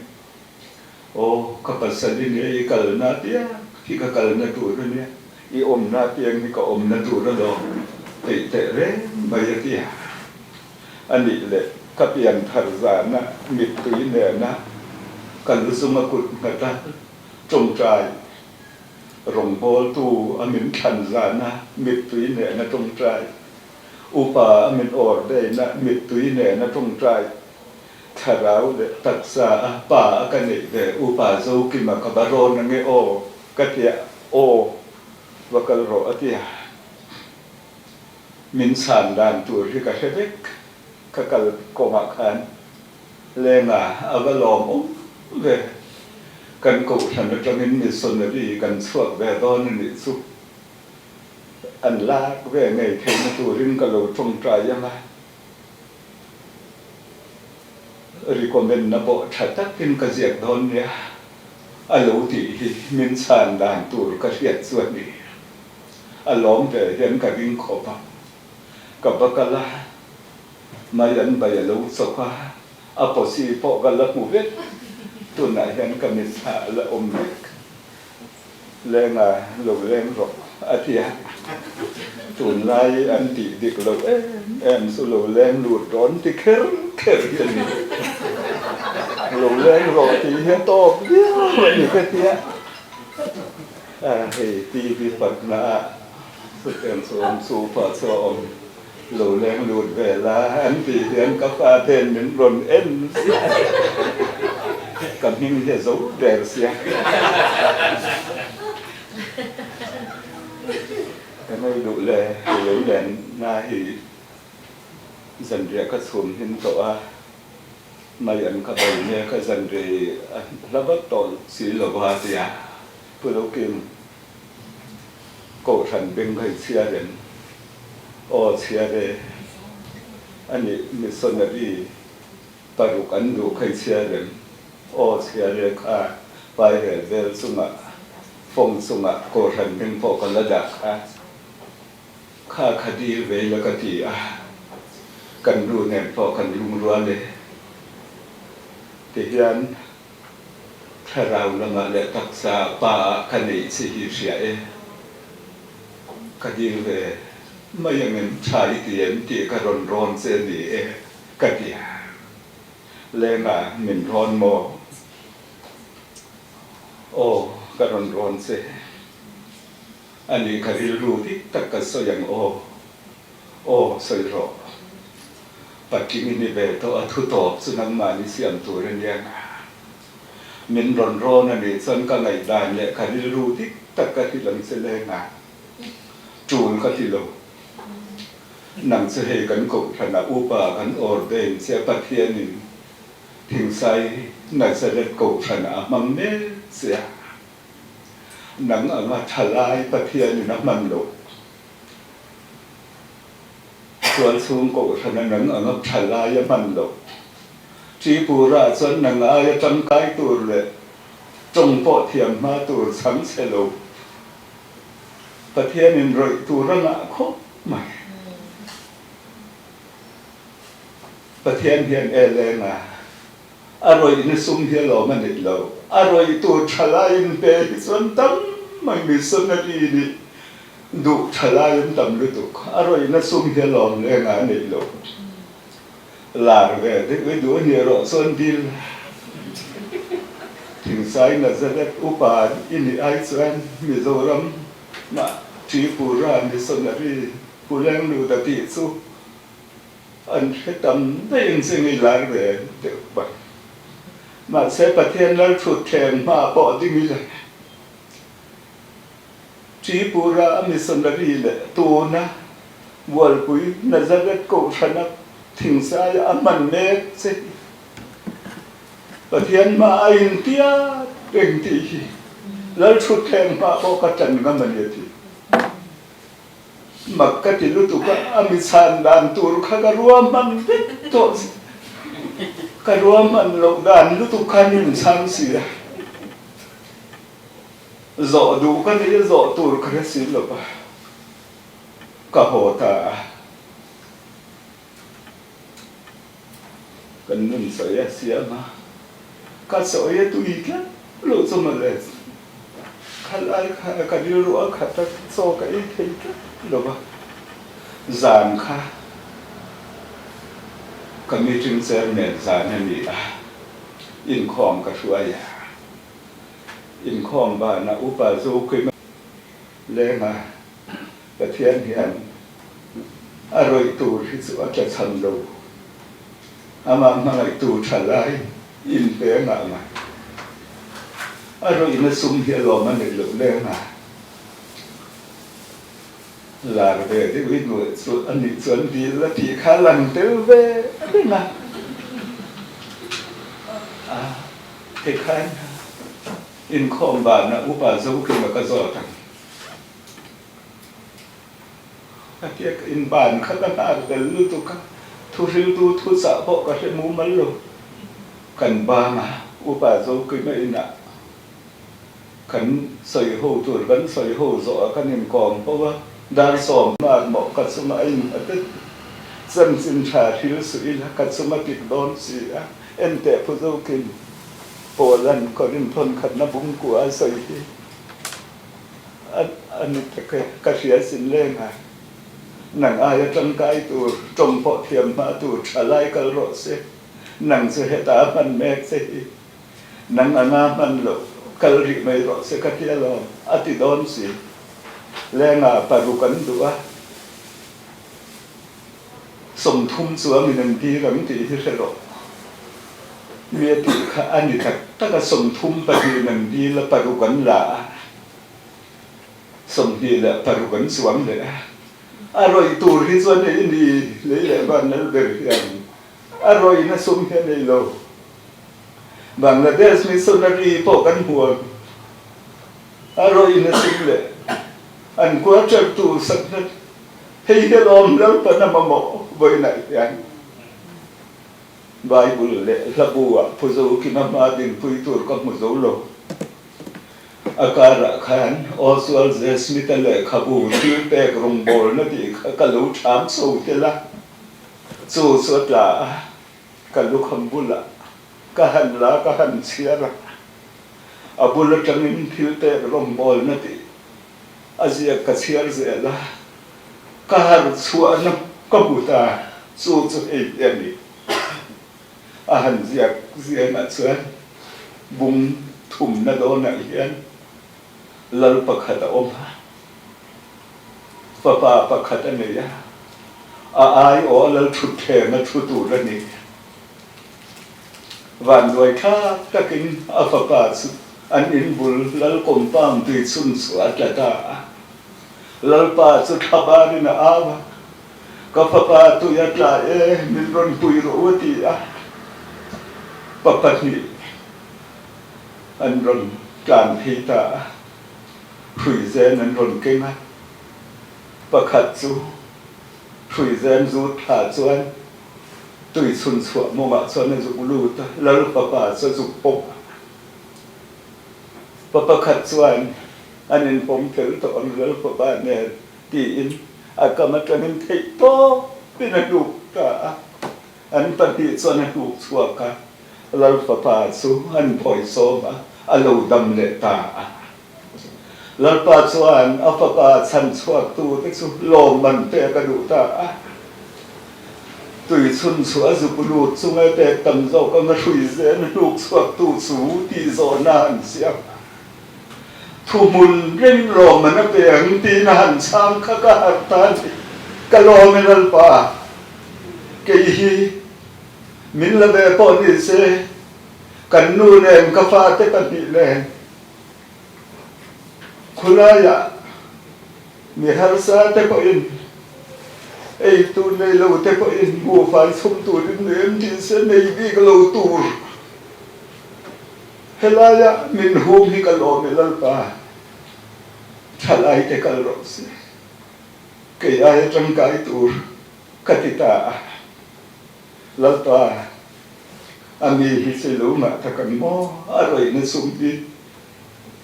S3: Aw, ka pasal i nia, i kalna apiang hi ka kalna tur a nia, i awmna apiang hi ka awmna tur a lo peih teh reng mai a ti a. A nih leh ka pian thar zana mittui nena ka lu chunga kut nghata tawngtai rawngbawltu a min thlan zana mittui nena tawngtai upa a min ordain-a mittui nena tawngtai Thlarau leh taksa a pa a ka neih ve upa Zokima ka va rawn ange aw ka tia aw va kal rawh a tia min chhan dan tur hi ka hre vek ka kal kawngah khan lenga a va lawmawm ve kan kohhran atangin missionary kan chhuak ve dawn a nih chu an lak ve ngei theihna turin ka lo tawngtai ang a. Recommend na pawh tha takin ka ziak dawn nia. A lo tih hi min chhan dan tur ka hriat chu a ni. A lawm ve hian ka ring khawp a, ka va kal a, mai an bai a lo chawk a, a pawsi pawh ka la hmu vek, tunah hian ka mitthla a la awm vek. Lenga lo leng rawh a ti a, tunlai an tih dik loh em em chu lo leng lut rawn ti kher kher hi a ni. Lo leng rawh tih hi a tawp viau a ni ka ti a, hei TV patna ah chutiang chu awm chu pah chu a awm lo leng lut ve la an tih hian ka fa ten min rawn en ziah a, ka hming hi a zo der sia. Ka ngei duh le, lo len na hi zanriah ka chhum hlim tawh a, mai an ka bai mek a zanri a hla vak tawh si lo va tia Pu Lokim. Kohhran beng kai chhiar em? Aw chhiar e. A nih missionary paruk an duh kai chhiar em? Aw chhiar e kha pairel vel chungah fawng chungah kohhran beng pawh ka la dah kha. Kha kha dil ve ila ka ti a, kan nu nen pawh kan lungrual e. Tihian Thlarau lamah leh taksa pa ah ka neih che hi hria e. Ka dil ve mai ang em tha i ti em tih ka rawn rawn che ni e ka ti a. Lenga min rawn maw? Aw ka rawn rawn che a ni ka rilru dik tak ka sawi ang aw. Aw sawi rawh. Patling i ni ve tawh a, thu tawp chu nangmahni siam tur a nia. Min rawn rawn a nih chuan ka ngaihdan leh ka rilru dik tak ka hrilh ang che leng a, tul ka ti lo. Nang chu hei kan kohhranah upa kan ordain che a, Pathianin Thingsai Nazareth kohhranah a hmang mek che a, nang anga thalai Pathianin a hman loh. Sual chhung kohhran a nang anga tha lai a hman loh. Tripura chuan nang aia tangkai tur leh tawng pawh thiam hma tur chhang chhe lo. Pathianin rawih tur a ngah khawp mai. Pathian hian e leng a, a rawihna sum hi a lawm a nih lo. A rawih tur tha laiin pe hi chuan tam mai missionary nih Duh tha lai an tam lutuk, a rawihna sum hi a lawm leng a neih lo. Lar ve deuh i duh a nih erawh chuan dil Thingsai Nazareth upa i nih ai chuan Mizoram mah Tripura missionary Pu Lengluta tih chu an hre tam daih ang che ngei lar ve deuh bak. Mahse Pathian Lalthutthleng hma pawh ding ila. Tripura a missionary leh tuna Bualpui Nazareth Kohhrana thingsaia a hman mek che hi Pathian hma a intiat reng tih hi Lalthutthleng hma pawh ka ṭan ngam a ni a ti. Mak ka ti lutuk a, a mi chhan dan tur kha ka ruahman vek tawh che. Ka ruahman loh dan lutuk khan min chhang si a. Zawh duh ka nih a zawh tur ka hre si lo va, ka haw ta a. Kan nun sawi a siam a, ka sawi a tui tlat lo chu mawle. Khalai kha ka rilru a khat a, chaw ka ei thei tlat lo va. Zan kha ka meeting chairman zan a ni a, inkhawm ka hruai a. Inkhawm banah Upa Zokim lenga Pathian hian a rawih tur hi chu a tlachham lo. Amah hmangaihtu tha lai inpe ngah mai. A rawihna sum hi a lawm a neih loh lenga lar ve deuh i hnuai chu a nih chuan dil a tih kha lang tel ve reng a. Tikhan inkhawm banah Upa Zokima ka zawt ang. A tia ka inban kha ka nghak vel lutuk a, thuhriltu thuchah pawh ka hre mumal lo. Kan banga Upa Zokima inah. Kan sawi ho tur kan sawi ho zawh a kan inkawm ho a, dar 10 mawh ka chunga a innghat e. Chanchin tha hril suh ila ka chunga pik dawn si a, enteh phu zawkin Paula'n Korinthon khatna bungkua a sawi hi a ni tak e, ka hria sin leng a, nang aia tangkai tur, tawng pawh thiam hma tur tha lai kal rawh se, nang chu heta hman mek che hi. Nang anga hman loh kal rih mai rawh se ka ti alawm, a ti dawn si. Lenga 6 an duh a, 30 chuangin an dir ang tih hi hre rawh. Mi a tih kha a ni tak tak a, 32 in an dil a, 6 an la a, 26 an chuang leh a. A rawih tur hi chuan hei ni lei leh van lal ber hian a rawihna sum hi a nei lo. Bangladesh missionary pawh kan hmu ang. A rawihna sum leh an quarter tur sakna hei hi alawm Lalpan a mamawh vawiinah hian Bible leh hlabu ah phuzo kima hma dinpui tur ka hmu zo lo. A karah khan Oswald J. Smith-a lehkhabu thil pek rawngbawlna tih kha ka lo ṭham chho tel a, chu chu a tla a. Ka lukham bulah ka han la ka han chhiar a, a bul atangin thil pek rawngbawlna tih a ziak ka chhiar zel a, ka harh chhuahna ka hmu ta, chu chu hei hi a ni. A han ziak ziangah chuan bung thumna dawnah hian lal pakhat a awm a, fapa pakhat a nei a, a aiawh a lal thutthleng a thu tur a ni. Vanduai thlak takin a fapa chu an in bul lal compound tui chhun chu a tla ta a. Lalpa chu thlabarin a au a, Ka fapa tui a tla e, min rawn pui rawh u a ti a. Pa pahnih an rawn tlan phei ta a. Hruizen an rawn keng a, pakhat chu hruizen zut thla chuan tui chhun chhuah mawngah chuan a zuk lut a, Lal fapa chu a zuk pawm a. Pa pakhat chuan an inpawm fel tawh ang Lal fapa nen tiin a kam atangin theih tawpin a hnuk ta a, an pahnih chuan a hnuk chhuak a, Lal fapa chu an phawisawm a, a lo dam leh ta a. Lalpa chuan a fapa chhan chhuaktu te chu lawmman pek a duh ta a. Tui chhun chu a zuk lut chunga pek tam zawk anga hrui zen hnuk chhuaktu chu tih zawhna an siam a. Thuhmun reng lawmman a pe ang tiin a han chhang kha ka harh ta a ni. Ka lawm e Lalpa, kei hi min la ve pawh ni se, kan nu nen ka fate pahnih nen Khulaiah mi harsa te pawhin ei tur nei lo te pawhin buhfai chhum turin nuam tih se nei bik lo tur. Helaiah min hum hi ka lawm e Lalpa, thalai te kal rawh se, kei aia tangkai tur ka ti ta a. Lalpa, a mi hi che lo ngah tak ang maw? A rawihna sum hi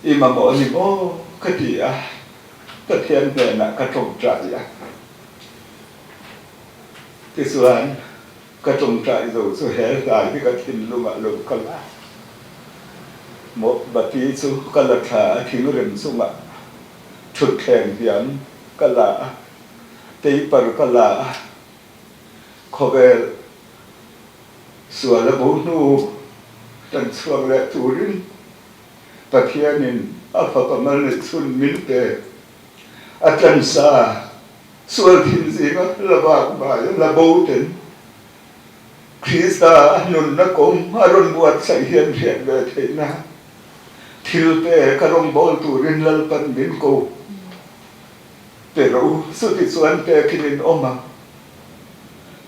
S3: i mamawh a ni maw? ka ti a, Pathian hnenah ka tawngtai a. Tichuan, ka tawngtai zo chu he hlai hi ka thinlungah lo kal a. Mawhbati chu ka la thla a, thingrem chungah thutthleng hian ka la a, paper ka la a. Khawvel sual a bo hnu kan chhuak leh turin Pathianin a fapa mal neih chhun min pe. A tlansa sual thin zinga la vak vai la bo ten Krista a nunna kawng a rawn buatsaih hian hriat ve theihna thil pe ka rawngbâwl turin Lalpan min ko. Pe rawh u, chuti chuan pekin in awm ang.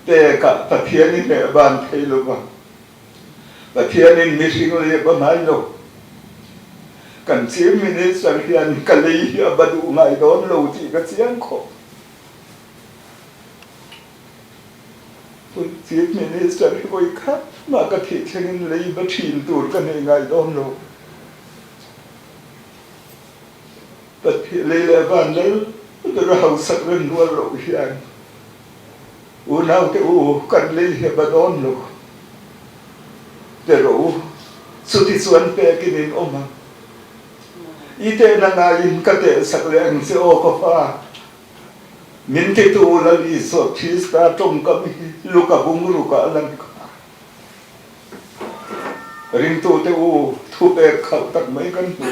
S3: Pekah Pathian i hneh ban thei lo va, Pathianin mihring leh ba ngai lo. Kan Chief Minister hian ka lei hi a ba duh ngai dawn lo tih ka chiang khawp. Chief Minister hi vawi khat mah ka thih thlengin lei ba thin tur ka nei ngai dawn lo. Lei leh van lal ber a hausak reng rual loh hian unaute u kan lei hi a ba dawn lo pe rawh u, chuti chuan pekin in awm ang. I tehna ngaiin ka tehsak leh ang che aw ka fa. Min titu Lal Isua Krista tawngkam hi Luka bungruk ah a lan kha. Ringtute u, thupek khalh tak mai kan hmu.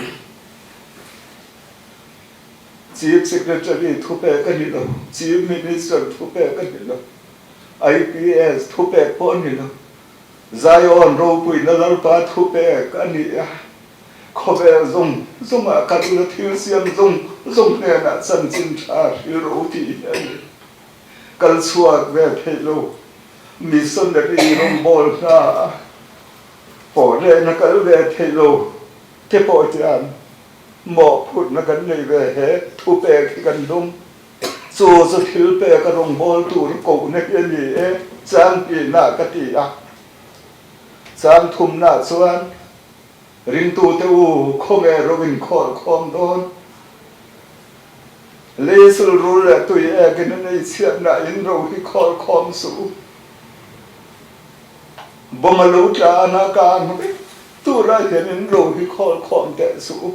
S3: Chief Secretary thupek a ni lo, Chief Minister thupek a ni lo, IPS thupek pawh a ni lo, Zion ropuina Lalpa thupek a ni a, khawvel zawng zawngah kal ula thil siam zawng zawng hnenah chanchin tha hril ro tih hi a ni. Kal chhuak ve theih lo, missionary rawngbâwl hna pawh rehna kal ve theih lo te pawh hian mawhphurhna kan nei ve he thupek hi kan dum. Chu chu thil peka rawngbâwl tur kohna hi a ni e, chang tihna ka ti a. Chang thumna chuan ringtute u khawnge ro inkhawlh khawm dawn? Lei sulrul leh tui ekin a nei chhiatna in ro hi khawl khawm suh u. Bawm a lo tla a na ka ang vek turah hian in ro hi khawl khawm teh suh u.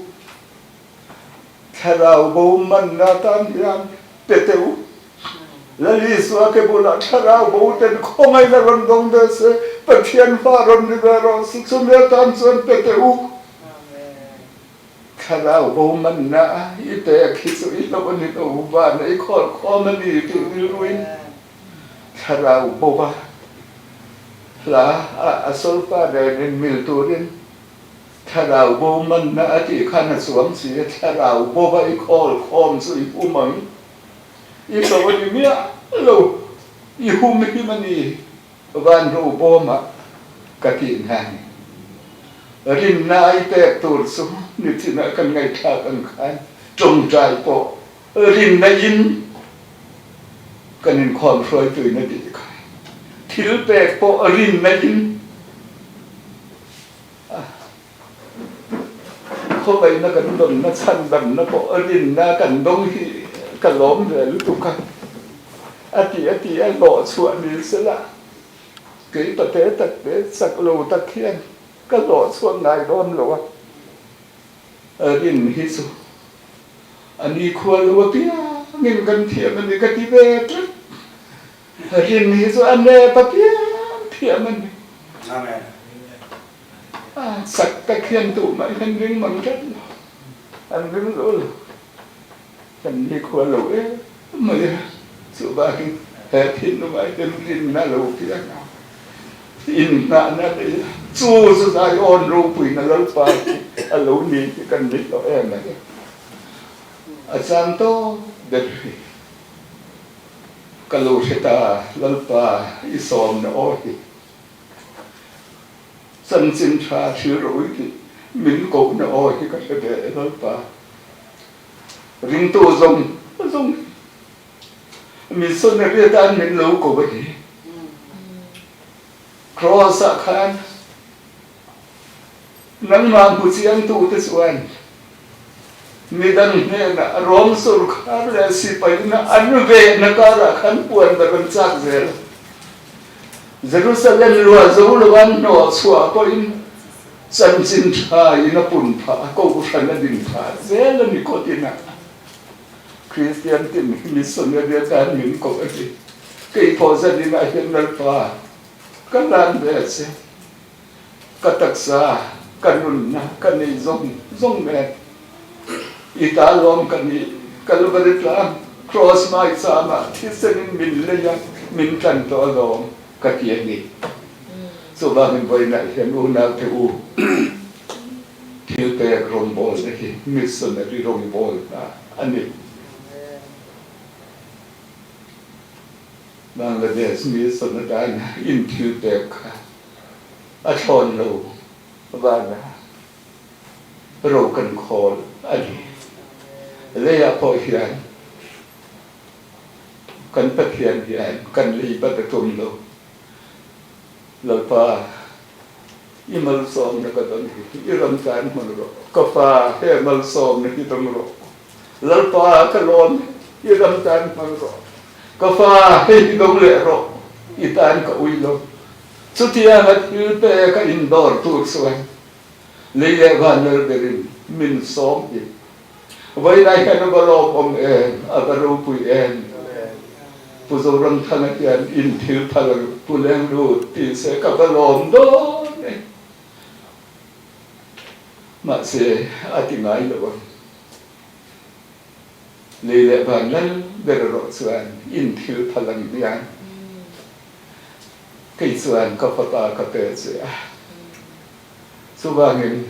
S3: Thlarau bo manna tan hian pe teh u. Lal Isua ke bulah thlarau bo ten khawngaihna rawn dawng ve se, Pathian fa rawn ni ve rawh se, chumi atan chuan pe teh u. Thlarau bo manna i pek hi chu i hlauh a ni lo, vana i khawl khawm a ni tih rilruin thlarau bo a hla a a solfa nen in mil turin thlarau bo manna a tih khan a chuang si a, thlarau bo a i khawl khawm chu i hum ang, i hlauh a ni miah lo, i hum him a ni. Van ro bawmah ka tih hna ni. Rinna ai pek tur chu nichinah kan ngaihthlak ang khan tawngtai pawh rinna in kan inkhawm hruaituin a tih kha. Thil pek pawh rinna in khawngaihna kan dawnna chhandamna pawh rinna kan dawng hi ka lawm ve lutuk a, a ti a ti a hlawh chhuah ni sela kei pate tak te chak lo tak hian ka hlawh chhuak ngai dawn lo a, rin hi chu a ni khua lo apiangin kan thiam a ni ka ti ve tlat. Rin hi chu a nep apiang thiam a ni. A sak tak hian tumah hian ring mang tlat lo. An ring lo lo. Kan ni khua lo em mai a. Chuvangin he thinlungah hian rinna lo piang a, inngahna nei a, chu chu Zion ropuina Lalpa hi a lo ni hi kan ni tawh em a ni. A chang tawp ber hi. Ka lo hre ta, Lalpa i sawmna aw hi. Chanchin tha thil ro i tih min kohna aw hi ka hre ve e Lalpa. Ringtu zawng zawng hi missionary atan min lo ko a ni. Cross ah khan Nangmah hmu chiangtute chuan midang hnenah Rom sorkar leh sipaina an vehna karah khan puan ber an chak zel a. Jerusalem luah zo loan hnawh chhuah pawhin chanchin tha in a pun phah a, kohhran a din phah zel a ni khawtin a. Kristian tin hi missionary atan min koh a ni. Keipawh zaninah hian Lalpa ka lan ve che. Ka taksa, ka nunna, ka nei zawng zawng nen i ta lawm ka ni. Kalvari tlang, Cross maichama thisenin min lei a, min tlan tawh alawm ka ti a ni. Chuvangin vawiinah hian unaute u, thil pek rawngbawlna hi missionary rawngbawlna a ni. Bangladesh mission atana inthil pek kha a thlawn lo vana ro kan khawl a ni. Leiah pawh hian kan Pathian hian kan lei bat a tum lo. Lalpa, i malsawmna ka dawn hi i ram tan hmang rawh. Ka fa, he malsawmna hi dawng rawh. Lalpa ka lawm e, i ram tan hmang rawh. Ka fa hei hi dawng leh rawh, i tan ka ui lo. Chutianga thil pek a indawr tur chuan lei leh van lal berin min sawm hi Vawiinah hian a va lawmawm em, a va ropui em. Pu Zoramthanga hian in thil phal ang Pu Lenglut ti se ka va lawm dawn e. Mahse a ti ngai lo ang. Lei leh van lal ber erawh chuan in thil phal ang hian kei chuan ka fapa ka pe che a. Chuvangin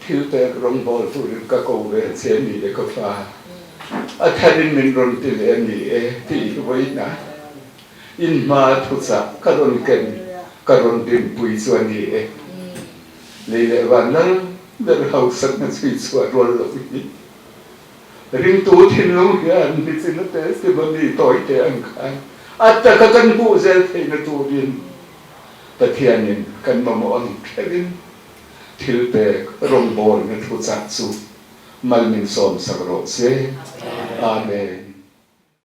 S3: thil pek rawngbawl turin ka ko ve che ni e ka fa, a tharin min rawn ti leh a ni e tih hi vawiin a in hma thuchah ka rawn ken ka rawn dinpui chu a ni e. Lei leh van lal ber hausakna chhui chhuah rual loh hi ringtu thinlung hian nichin a testimony tawi te ang khan a taka kan hmuh zel theihna turin Pathianin kan mamawh ang thlengin thil pek rawngbawlna thuchah chu mal min sawmsak rawh se. Amen.